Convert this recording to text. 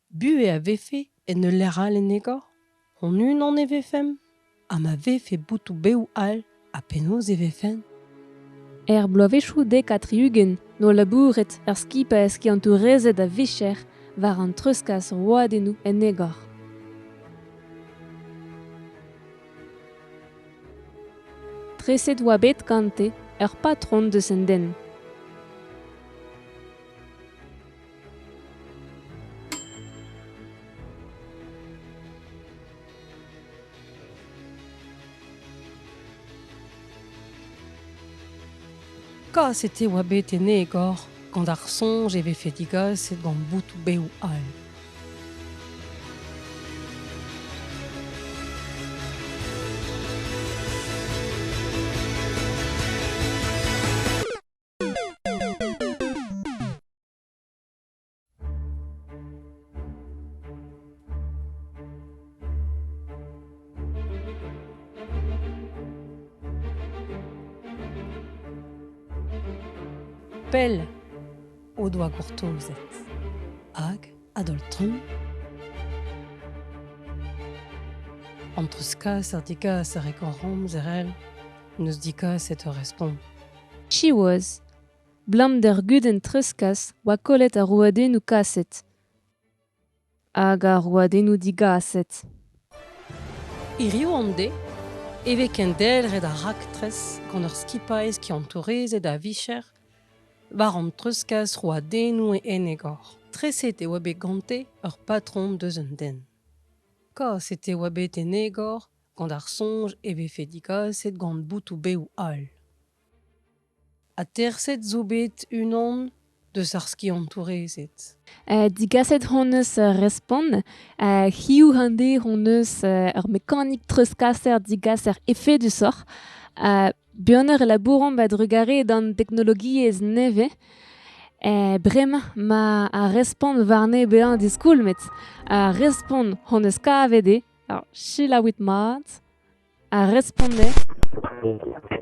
Buhez a vefe en ul lec'h all en egor? Hon-unan e vefemp? Ha ma vefe botoù bev all, ha penaos e vefent? Er bloavezhioù 70 'noa labouret ur skipailh skiantourezed a-vicher war an treuzkas roadennoù en egor. Treset oa bet gante ur patron deus un den. Kaset e oa bet en egor gant ar soñj e vefe digaset gant botoù bev all. Pell o doa gortozet hag a-daol-trumm an treuzkaser digaser e korr-amzer all n'eus digaset ur respont. Siwazh, 'blam d'ur gudenn treuzkas 'oa kollet ar roadennoù kaset hag ar roadennoù digaset. Hiriv an deiz e vez kendelc'het ar raktres gant ur skipailh skiantourezed a-vicher war an treuzkas roadennoù e enegor. Treset e oa bet gante ur patrom deus un den. Kaset e oa bet en egor gant ar soñj e vefe digaset gant botoù bev all. Aterset zo bet unan deus ar skiantourezed. Digaset hon eus respont. Hiziv an deiz hon eus ur mekanik treuzkaser digaser efedusoc'h. Buanoc'h e labouromp a-drugarez d'an teknologiezh nevez. Bremañ ma ar respont warne bezañ diskoulmet. Ar respont hon eus kavet eo, selaouit mat, ar respont eo.